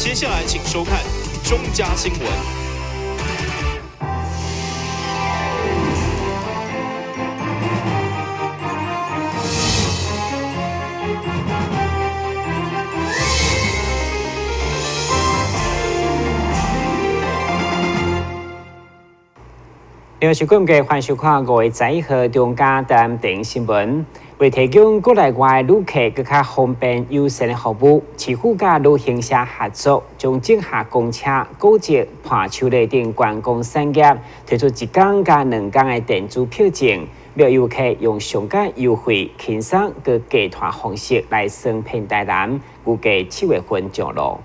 接下來請收看中嘉新聞。另外是今日歡迎收看5月11號中嘉台電新聞。為提供國內外旅客閣較方便友善的服務，市府佮旅行社合作，將整合公車、古蹟、伴手禮等觀光產業，推出一工佮兩工的電子票證，予遊客用上佳優惠、輕鬆閣價團方式來耍遍台南。預計7月份上路。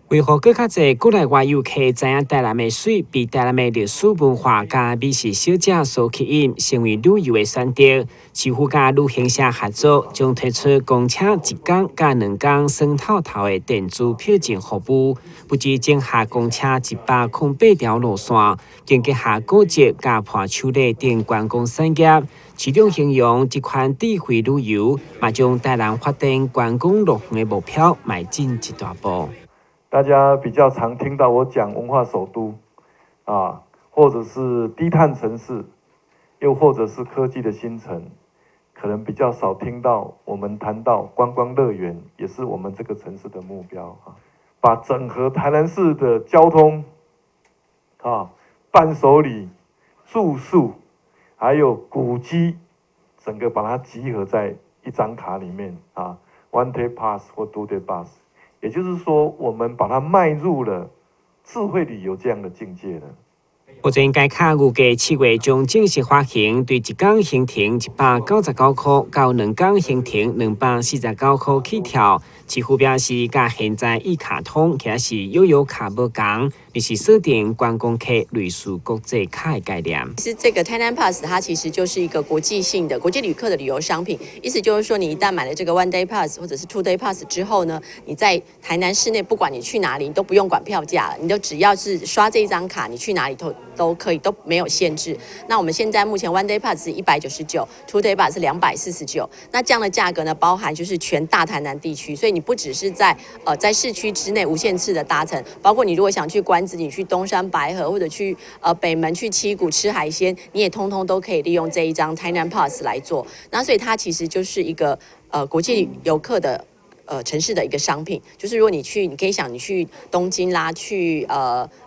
為予閣較濟國內外遊客知影台南的媠，被台南的歷史文化佮美食小食所吸引，成為旅遊的選擇。市府佮旅行社合作，將推出公車一工佮兩工耍透透的電子票證服務，不只整合公車108條路線，更結合古蹟佮伴手禮等觀光產業。市長形容這款智慧旅遊，嘛將台南發展觀光樂園的目標邁進一大步。大家比較常聽到我講文化首都，啊，或者是低碳城市，又或者是科技的新城，可能比較少聽到我們談到觀光樂園，也是我們這個城市的目標啊。把整合台南市的交通，啊，伴手禮、住宿，還有古蹟，整個把它集合在一張卡裡面啊，One Day Pass 或 Two Day Pass。也就是說，我們把它邁入了智慧旅遊這樣的境界了。目前該卡預計7月將正式發行，對一工行程199塊，到兩工行程249塊起跳。市府表示，佮現在一卡通其實是悠遊卡無仝，而是鎖定觀光客類似國際卡的概念。其實這個台南 Pass 它其實就是一個國際性的國際旅客的旅遊商品，意思就是說，你一旦買了這個 One Day Pass 或者是 Two Day Pass 之後呢，你在台南市內不管你去哪裡，你都不用管票價了，你就只要是刷這一張卡，你去哪裡都可以，都沒有限制。那我們現在目前 One Day Pass 是199，Two Day Pass 是249。那這樣的價格呢，包含就是全大台南地區，所以你不只是在市區之內無限次的搭乘，包括你如果想去關子嶺、去東山白河或者去北門、去七股吃海鮮，你也通通都可以利用這一張台南 Pass 來做。那所以它其實就是一個國際遊客的城市的一個商品，就是如果你去，你可以想你去東京啦，去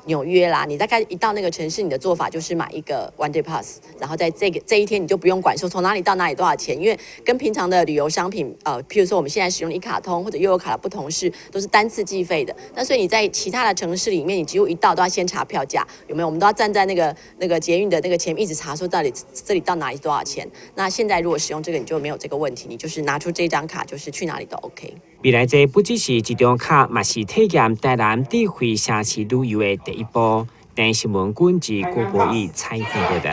紐約啦，你大概一到那個城市，你的做法就是買一個 One Day Pass，然後在這一天你就不用管說從哪裡到哪裡多少錢，因為跟平常的旅遊商品，譬如說我們現在使用一卡通或者悠遊卡的不同是，都是單次計費的。那所以你在其他的城市裡面，你幾乎一到都要先查票價，有沒有？我們都要站在那個捷運的那個前面一直查，說到底這裡到哪裡多少錢。那現在如果使用這個，你就沒有這個問題，你就是拿出這張卡，就是去哪裡都 OK。未來這不只是一張卡，嘛是體驗台南智慧城市旅遊的第一步。電視新聞軍是郭博義採訪報道。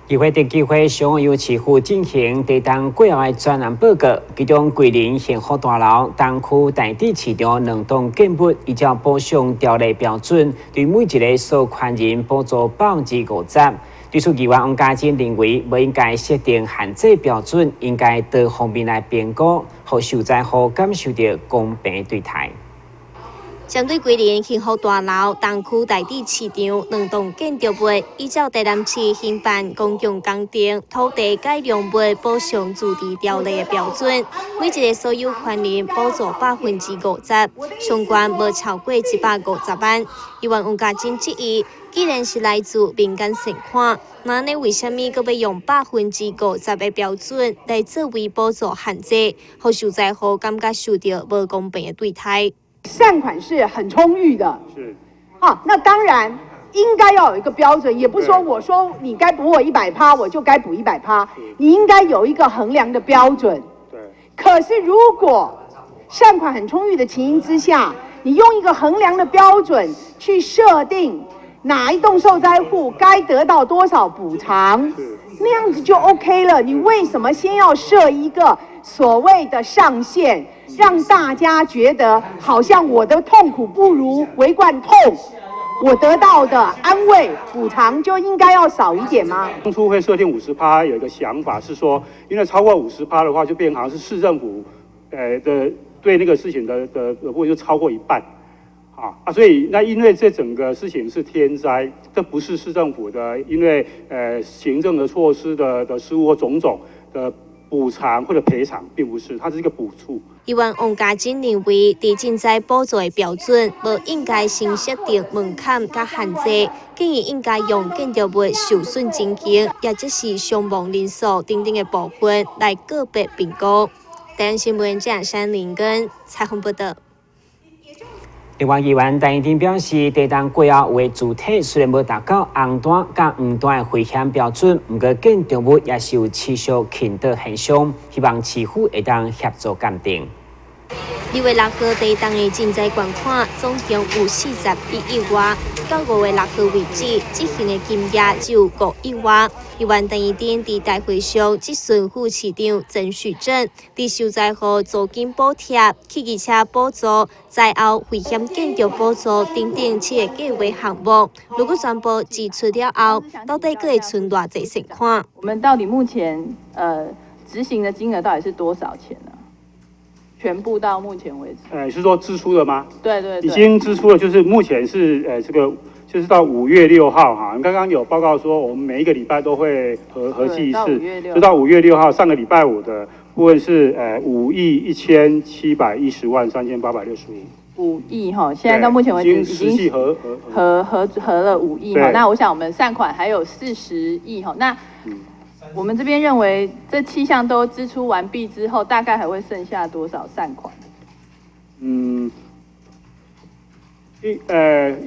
議會定機會上由市府進行地震過後的專案報告，其中桂林幸福大樓、東區大智市場兩棟建物，依照補償條例標準，對每一个所權人補助50%。對此，議員王家珍認為，無應該設定限制標準，應該多方面來評估，予受災戶感受著公平對待。針對桂林幸福大樓、東區大智市場兩棟建築物，依照台南市興辦公共工程土地改良物補償自治條例的標準，每一个所有權人補助50%，上懸無超過150萬。議員王家珍質疑，既然是來自民間善款，那呢為啥物閣欲用50%的標準來作為補助限制，予受災戶感覺受著無公平的對待？善款是很充裕的，啊，那當然應該要有一個標準，也不是說我說你該補我100趴，我就該補一百趴，你應該有一個衡量的標準。可是如果善款很充裕的情形之下，你用一個衡量的標準去設定哪一棟受災戶該得到多少補償，那樣子就 OK 了。你為什麼先要設一個所謂的上限，讓大家覺得好像我的痛苦不如維冠痛，我得到的安慰補償就應該要少一點嗎？當初會設定50趴，有一個想法是說，因為超過50趴的話，就變好像是市政府的對那個事情的部分就超過一半，啊，所以那因為這整個事情是天災，這不是市政府的，因為行政的措施的失誤或種種的補償或者賠償，並不是，它是一個補助。議員王家珍認為，佇震災補助的標準，無應該先設定門檻佮限制，建議應該用建築物受損情形，也即是傷亡人數等等的部分來個別評估。台灣新聞鄭山林根採訪報道。另外，議員陳怡貞表示，地動過後有的主體雖然無達到紅單佮黃單的危險標準，毋過建築物也是有持續傾倒現象，希望市府會當協助鑑定。2月6號地動的震災捐款總共有41億外，到5月6號為止，執行的金額只有5億外。議員陳怡貞佇大會上質詢副市長曾旭正，佇受災戶租金補貼、汽機車補助、災後危險建築補助等等七个計畫項目，如果全部支出了後，到底閣會賰偌濟善款？我們到底目前執行的金額到底是多少錢呢？全部到目前為止，是說支出的嗎？對對對，已經支出了，就是目前是這個就是到5月6號哈。剛剛有報告說，我們每一個禮拜都會合計一次，就到五月六號，上個禮拜五的部分是5億1710萬3865。5億哈，現在到目前為止已經合了5億哈。那我想我們善款還有40億哈。那我們這邊認為這七項都支出完畢之後，大概還會剩下多少善款？因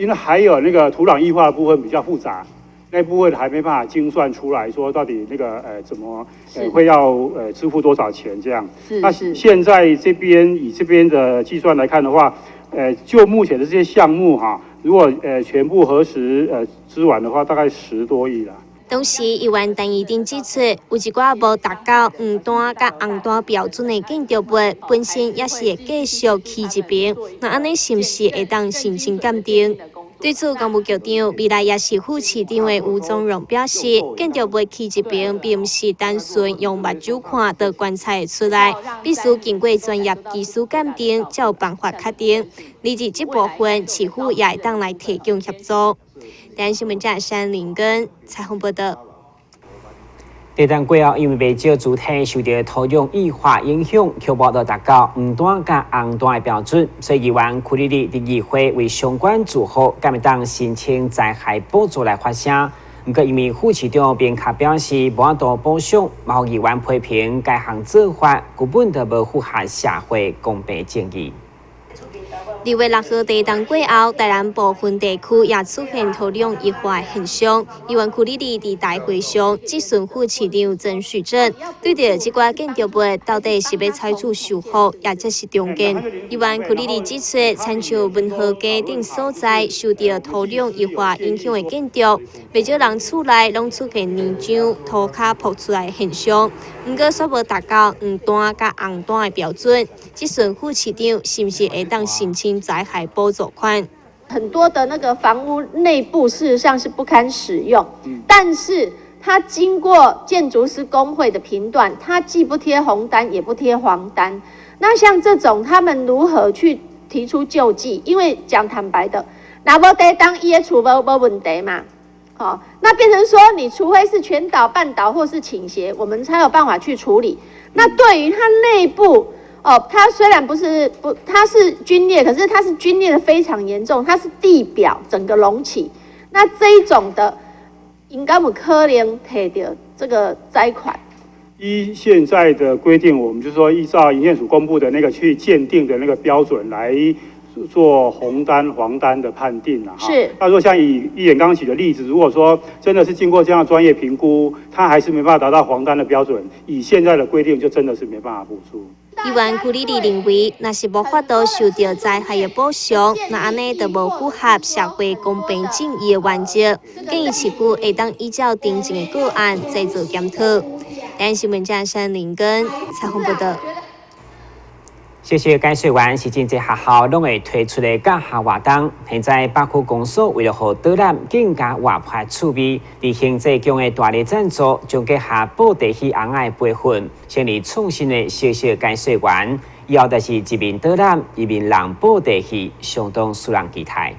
為還有那個土壤液化的部分比較複雜，那部分還沒辦法精算出來說到底那個怎麼會要支付多少錢這樣。那現在這邊以這邊的計算來看的話，就目前的這些項目哈，如果全部核實支完的話，大概10多億啦。同時，議員陳怡貞指出，有一寡無達到黃單佮紅單標準的建築物，本身也是會繼續起一爿，那按呢是毋是會當申請鑑定？對此，工務局長未來也是副市長的吳宗榮表示，建築物起一爿，並毋是單純用目睭看就觀察會出來，必須經過專業技術鑑定，才有辦法確定。而這這部分，市府也會當來提供協助。台灣新聞記者林根採訪報道。地震過後，因為袂少主體受著土壤液化影響，卻無達到黃單佮紅單的標準，所以議員屈里里佇議會為相關住戶，敢會當申請災害補助來發聲。毋過，因為副市長明確表示無法度補償，嘛予議員批評該項做法根本就無符合社會公平正義。2月6號地動過後，台南部分地區也出現土壤液化現象。議員屈里里佇大會上質詢副市長曾旭正，對著這寡建築物到底是欲採取修復，抑則是重建？議員屈里里指出，親像文和街等所在受著土壤液化影響的建築，袂少人厝內攏出現泥漿、塗跤曝出來的現象。毋過，煞無達到黃單佮紅單的標準，質詢副市長是毋是會當申請災害補助款？很多的那個房屋內部事實上是不堪使用，但是它經過建築師公會的評斷，它既不貼紅單也不貼黃單。那像這種，他們如何去提出救濟？因為講坦白的，若無地動伊的厝無問題嘛。好，那變成說，你除非是全倒、半倒或是傾斜，我們才有辦法去處理。那對於它內部，哦，它雖然不是不，它是龜裂，可是它是龜裂的非常嚴重，它是地表整個隆起。那這一種的，應該有可能提著這個災款。依現在的規定，我們就是說依照營建署公布的那個去鑑定的那個標準來做紅單、黃單的判定了哈。那如果像以議員剛剛舉的例子，如果說真的是經過這樣的專業評估，他還是沒辦法達到黃單的標準，以現在的規定，就真的是沒辦法補助。議員屈里里認為，若是無法度受著災害的補償，那按呢就無符合社會公平正義的原則，建議市府會當依照定前的個案再做檢討。台灣新聞記者林根採訪報道。小小解說員是真濟學校攏會推出的教學活動。現在北區公所為了予導覽更加活潑趣味，佇行政局的大力贊助，將結合布袋戲尪仔的培訓，成立創新的小小解說員，以後就是一面導覽，一面人布袋戲，相當使人期待。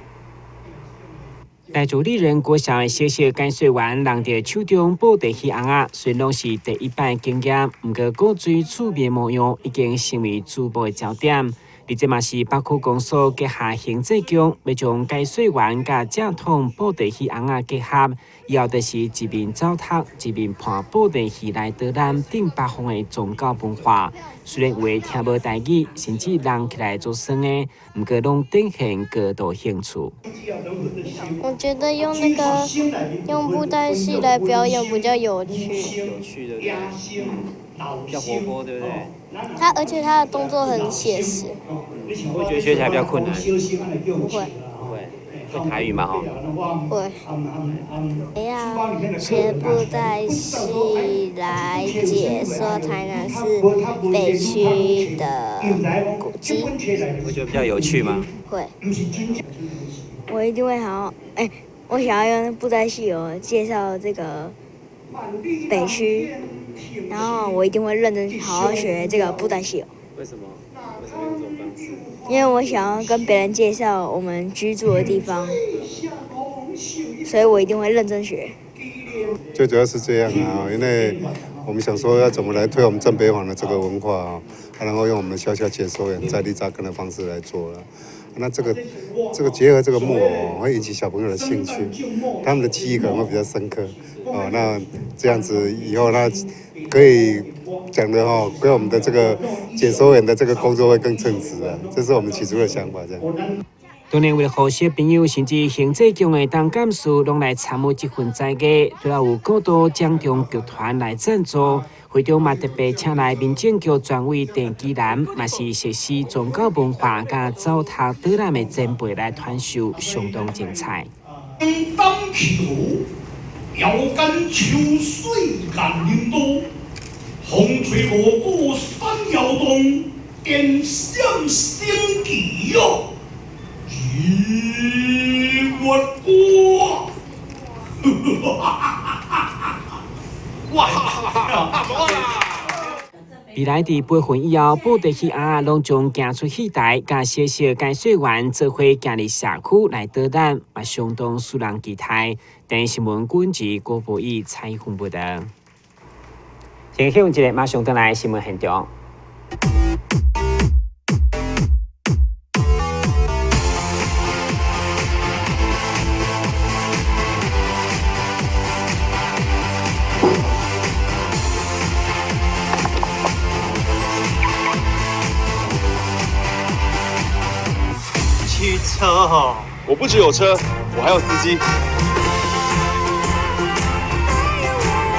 來自里仁國小的小小解說員，人佇手中布袋戲尪仔，雖然攏是第一擺經驗，毋過古錐趣味模樣已經成為注目的焦點。而這嘛是北區公所轄下行政局，欲將解說員佮正統布袋戲尪仔結合，以後就是一面走讀，一面伴布袋戲來導覽頂北方的宗教文化。雖然有的聽無台語，甚至人起來做耍的，毋過攏展現高度興趣。我覺得用那個用布袋戲來表演比較有趣。有趣的，比較活潑，對不對？他而且他的動作很寫實。會覺得學起來比較困難？不會。不會。會台語嗎？吼。會。要學布袋戲來解說台南市北區的古蹟。會覺得比較有趣嗎？會。我一定會好好，我想要用布袋戲有介紹這個北區，然後我一定會認真好好學這個布袋戲。為什麼？為什麼用這種方式？因為我想要跟別人介紹我們居住的地方，所以我一定會認真學。最主要是這樣啊，因為我們想說要怎麼來推我們正北坊的這個文化啊，然後用我們小小解說員在地扎根的方式來做了。那這個結合這個木偶，會引起小朋友的興趣，他們的記憶可能會比較深刻。哦，那這樣子以後，那可以講的哦，跟我們的這個解說員的這個工作會更稱職啊，這是我們起初的想法。這樣。當然，為了予小朋友甚至行政局的董監事攏來參與這份才藝，除了有過多獎中劇團來贊助，會長嘛特別請來民政局專委鄭基南，嘛是熟悉宗教文化佮走讀導覽的前輩來傳授，相當精彩。當橋，搖桿秋水岩林多，風吹鑼鼓山搖動，電閃星旗喲。日月光，哇！未來佇培訓以後，布袋戲尪仔攏將行出戲台，佮小小解說員做伙行入社區來導覽，嘛相當使人期待。電視新聞軍事郭博義採訪報導。先休一下，馬上轉來新聞現場。汽車哦，我不只有車，我還有司機。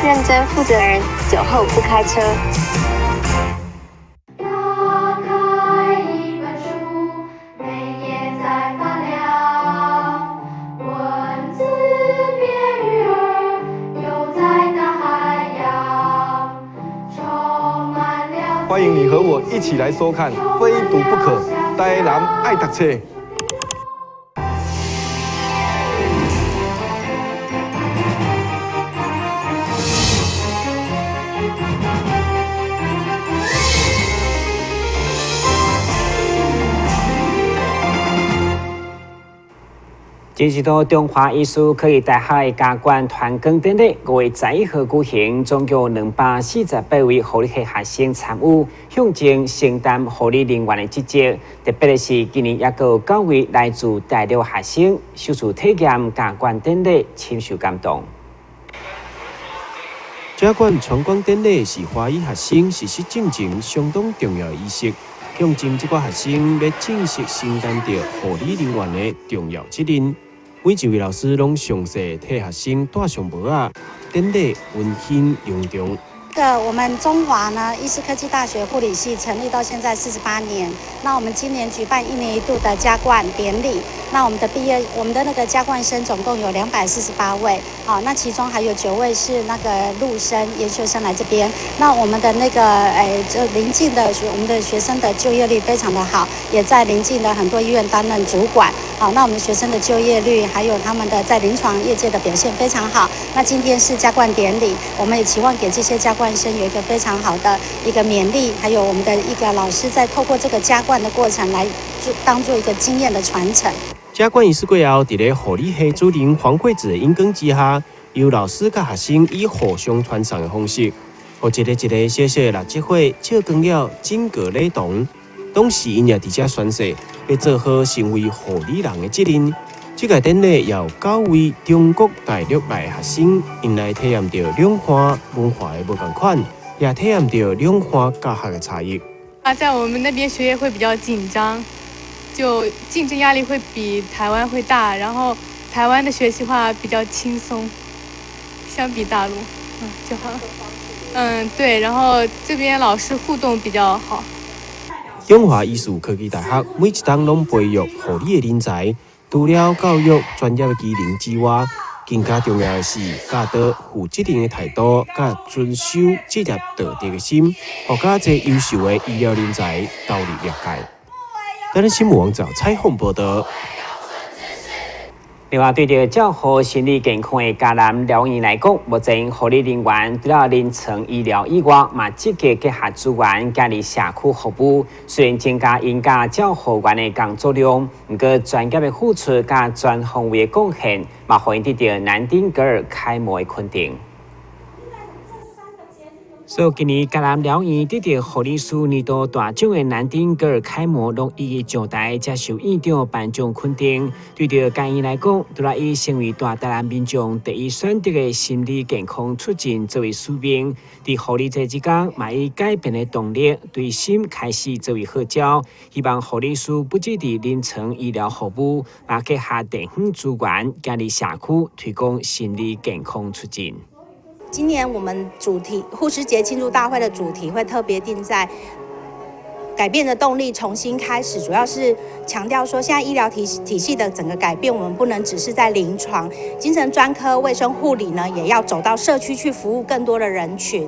認真負責人，酒後不開車。打開一本書，每頁在發亮，文字變魚兒，游在大海洋，充滿了。歡迎你和我一起來收看《非讀不可》，台南愛讀冊。這是到中華醫事科技大學的加冠傳光典禮，5月11號舉行，總共248位護理系學生參與，向前承擔護理人員的職責。特別的是，今年猶閣有9位來自大陸學生首次體驗加冠典禮，深受感動。加冠傳光典禮是華醫學生實習進前相當重要的儀式，向前這寡學生欲正式承擔著護理人員的重要責任。每一位老師攏詳細替學生戴上帽仔，典禮溫馨隆重。我們中華呢，醫事科技大學護理系成立到現在48年，那我們今年舉辦1年一度的加冠典禮，那我們的畢業，我們的那個加冠生總共有248位，好，那其中還有9位是那個陸生研修生來這邊，那我們的那個，這鄰近的學，我們的學生的就業率非常的好，也在鄰近的很多醫院擔任主管，好，那我們學生的就業率，還有他們的在臨床業界的表現非常好。那今天是加冠典禮，我們也期望給這些加冠生有一個非常好的一個勉勵，還有我們的一個老師在透過這個加冠的過程來做當做一個經驗的傳承。加冠儀式過後，佇咧護理系主任黃惠子的引導之下，由老師佮學生以互相傳送的方式，予一个一个小小的蠟燭火照光了整個禮堂，同時𪜶也佇遮宣誓，欲做好身為護理人的責任。這個典禮由九位中國大陸來的學生，𪜶來體驗著兩岸文化的無仝款，也體驗著兩岸教學的差異。啊，在我們那邊學業會比較緊張，就競爭壓力會比台灣會大，然後台灣的學習話比較輕鬆，相比大陸，就好。對，然後這邊老師互動比較好。中華醫事科技大學每一冬攏培育護理的人才，除了教育專業的技能之外，更加重要的是教導負責任的態度，佮遵守職業道德的心，予較濟優秀的醫療人才投入業界。台南新聞網採訪報導。另外，對著照護心理健康的嘉南療院來講，目前護理人員除了臨床醫療以外，嘛積極結合資源，加入社區服務。雖然增加𪜶佮照護員的工作量，毋過專業的付出佮全方位的貢獻，嘛予𪜶得著南丁格爾楷模的肯定。所以今年嘉南療院得著護理師年度大獎的南丁格爾楷模，攏一一上台接受院長頒獎肯定。對著該院來講，除了以成為大台南民眾第一選擇的心理健康促進作為使命，佇護理這一工，嘛以改變的動力，對心開始作為號召，希望護理師不只佇臨床醫療服務，嘛結合地方資源，建立社區推廣心理健康促進。今年我們主題護師節慶祝大會的主題會特別定在改變的動力重新開始，主要是強調說現在醫療體系的整個改變，我們不能只是在臨床，精神專科、衛生護理呢，也要走到社區去服務更多的人群。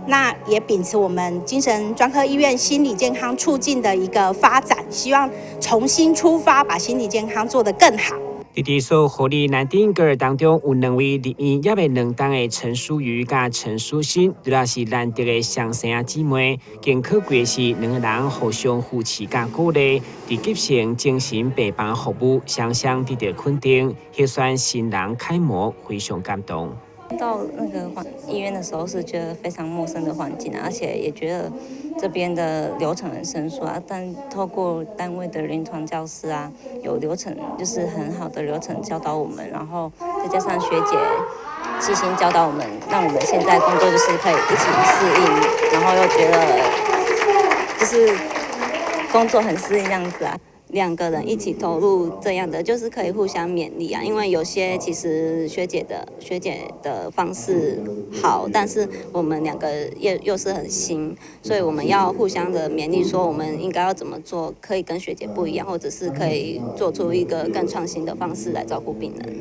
那也秉持我們精神專科醫院心理健康促進的一個發展，希望重新出發，把心理健康做得更好。佇佇所護理南丁格爾當中，有兩位入院猶未2冬的陳淑瑜佮陳淑欣，除了是難得的雙生仔姊妹，更可貴的是兩個人互相扶持佮鼓勵，佇急性精神病房服務，雙雙得著肯定，獲選新人楷模，非常感動。到那個環醫院的時候，是覺得非常陌生的環境啊，而且也覺得這邊的流程很生疏啊。但透過單位的臨床教師啊，有流程，就是很好的流程教導我們，然後再加上學姐細心教導我們，讓我們現在工作就是可以一起適應，然後又覺得就是工作很適應這樣子啊。兩個人一起投入這樣的，就是可以互相勉勵啊。因為有些其實學姐的方式好，但是我們兩個又是很新，所以我們要互相的勉勵，說我們應該要怎麼做，可以跟學姐不一樣，或者是可以做出一個更創新的方式來照顧病人。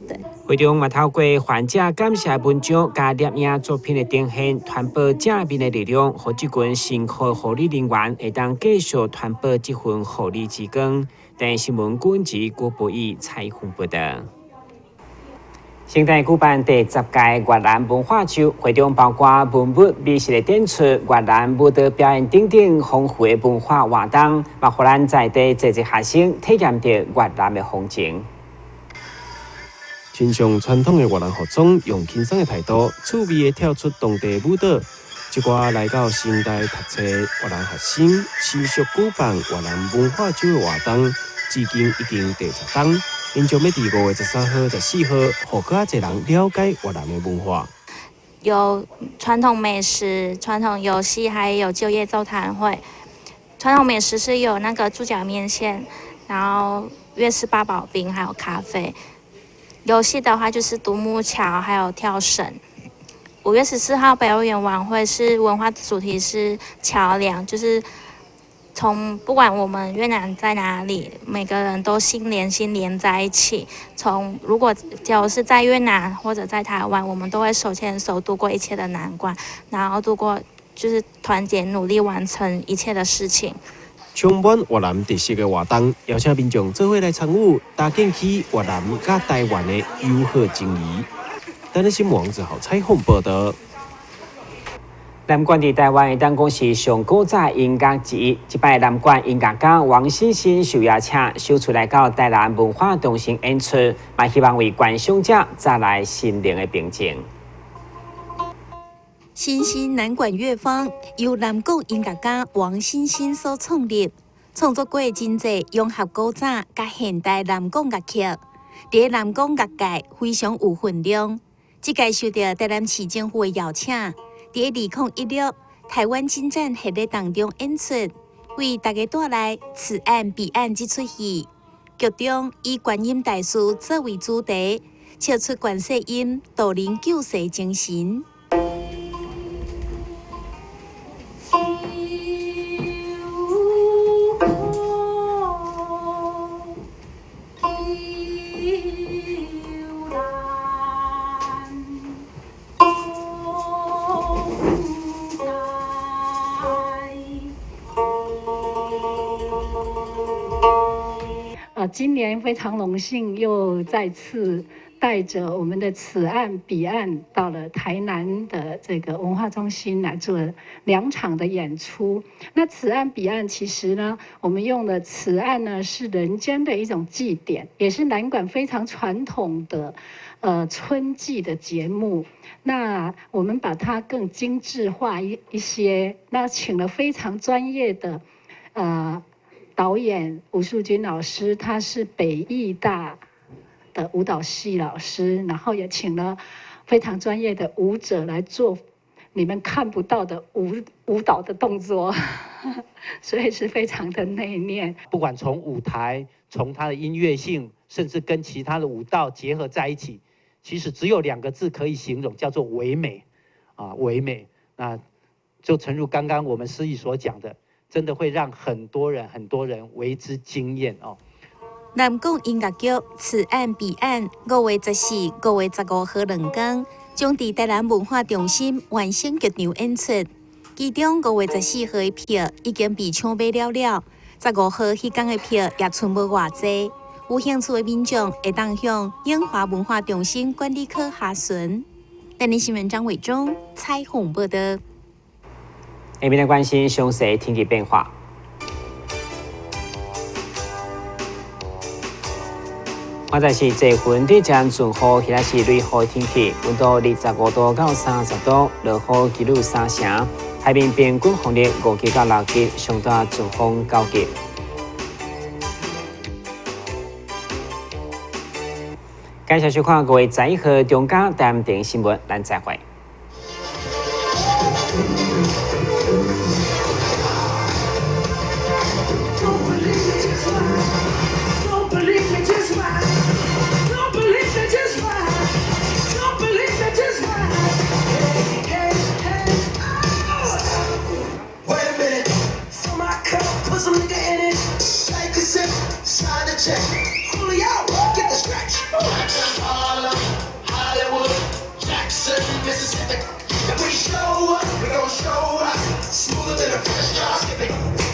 對。會中嘛透過患者感謝文章佮攝影作品的呈現，傳播正面的力量，予這群辛苦的護理人員會當繼續傳播這份護理之光。台視新聞郭文郭博義採訪報導。現在舉辦第10屆越南文化週，會中包括文物、美食的展出、越南舞蹈表演等等豐富的文化活動，嘛予咱在地濟濟學生體驗著越南的風情。穿上傳統的越南服裝，用輕鬆的態度，趣味的跳出當地舞蹈。這寡來到成大讀冊越南學生，持續舉辦越南文化週的活動，至今已經第10冬。𪜶將欲佇5月13號、14號，予閣較濟人了解越南的文化。有傳統美食、傳統遊戲，還有就業座談會。傳統美食是有那個豬腳麵線，然後越式八寶冰，還有咖啡。遊戲的話就是獨木橋，還有跳繩。5月14號表演晚會是文化主題是橋梁，就是從不管我們越南在哪裡，每個人都心連心連在一起。從如果就是在越南或者在台灣，我們都會手牽手度過一切的難關，然後度過就是團結努力完成一切的事情。充滿越南特色的活動，邀請民眾做伙來參與，搭建起越南佮台灣的友好情誼。台南新聞王子豪採訪報道。南管佇台灣會當講是上古早音樂之一，這擺南管音樂家王欣欣受邀請，首次來到台南文化中心演出，嘛希望為觀賞者帶來心靈的平靜。新興南管樂坊由南管音樂家王欣欣所創立，創作過真濟融合古早佮現代南管樂曲，佇南管樂界非常有分量。這屆受著台南市政府的邀請，佇2016台灣金盞系列當中演出，為大家帶來此岸彼岸這齣戲。劇中以觀音大士作為主題，唱出觀世音渡人救世精神。今年非常榮幸，又再次帶着我們的此岸彼岸到了台南的這個文化中心來做兩場的演出。那此岸彼岸其實呢，我們用的此岸呢是人間的一種祭典，也是南管非常傳統的春祭的節目。那我們把它更精緻化一些，那請了非常專業的導演吳淑君老師，他是北藝大的舞蹈系老師，然後也請了非常專業的舞者來做你們看不到的舞蹈的動作，所以是非常的內斂。不管從舞台，從它的音樂性，甚至跟其他的舞蹈結合在一起，其實只有兩個字可以形容，叫做唯美，啊，唯美。那就誠如剛剛我們司儀所講的。真的會讓很多人、很多人為之驚豔哦。南管音樂劇《此岸彼岸》5月14、5月15號兩天，將佇台南文化中心萬盛劇場演出。其中5月14號的票已經被搶買了了，15號彼工的票也賰無偌濟。有興趣的民眾會當向影華文化中心管理科查詢。台南新聞張偉忠採訪報道。下面來關心詳細天氣變化。現在是濟雲對將陣雨，或者是雷雨天氣，溫度25度到30度，落雨幾率3成。海面平均風力5級到6級，上大陣風9級。感謝收看5月11號中嘉台南新聞，咱再會。 Mississippi. If we show up, we gon' show up. Smoother than a fresh drop. Skip it.